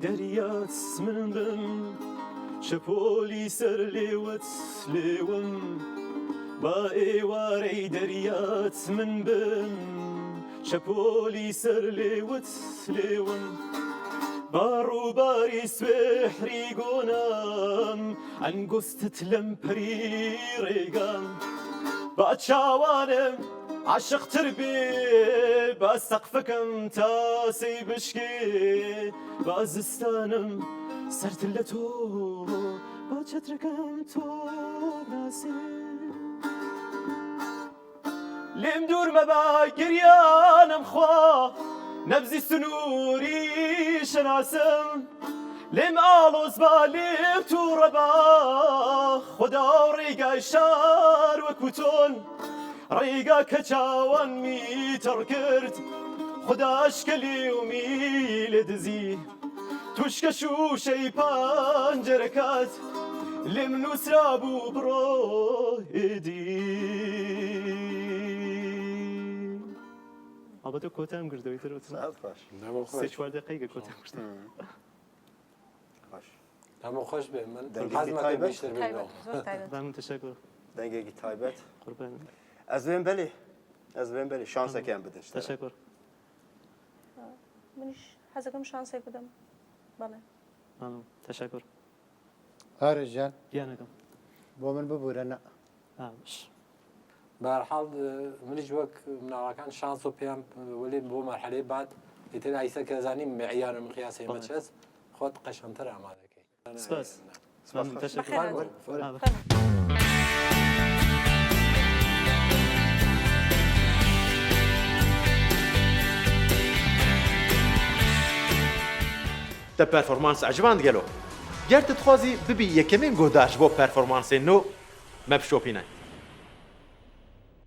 دەریات من بم شەپۆلی سەر لێوت لێوم با ئێوارەی دەریات من بم شەپۆلی سەر لێوت لێوم با ڕووباری سوێحری گۆنام ئەنگوستت لەم پەری ڕێگام با چاوانم عاشقتر بێ با سەقفەکەم تاسەی بشکێ با زستانم سەرتر لە تۆ با چەترەکەم تۆ ناسێ لێم دوور مەبە گریانم خوا نەبزی سنووری شەناسم لێم ئاڵۆز با لێم تووڕە با خدا و ڕێگای شار وەکو تۆن ڕێگا کە چاوانمی تەڕ کرد خوداش کە لێومی لێ دزی توشکە شووشەی پەنجەرەکەت لێم نووسرابوو بڕۆ ئێدی. ئەڵبەتە کۆتام گردەوەی تر وتم ساعت خۆش. دەمە سێ خۆش چوار دقەیگە کۆتام گرت. خۆش. دەمە خۆش بێ من دەنگێکی حەزمەکەم تایبەت. بیشتر تایبەت بینەوە زۆر تایبەت. ممنون تشکر دەنگێکی تایبەت. قوربان. ئەز بێم بەلێ ئەز بێم بەلێ شانسەکەیان بدەن شتە. تشکر. منیش حەزەکەم شانسێک بدەم بەڵێ. ممنون تشکر. ئارش گیان گیانەکەم. بۆ من ببورە نا. ئا باش. بەهەرحاڵ منیش وەک مناڵەکان شانس و پێیان وەلێ بۆ مەرحەلەی بعد ئیتر ئایسە کە زانیم معیار و مقیاسی ئێمە چەس خۆت قەشەنتر ئامادەکەی. سپاس. سپاس. ممنون تشکر. بەخێر هاتن. ئا بەخێر. Te performans eciband gelo? Ger tu dixwazî bibî yekemîn guhdar ji bo performansên nû, me bişopîne.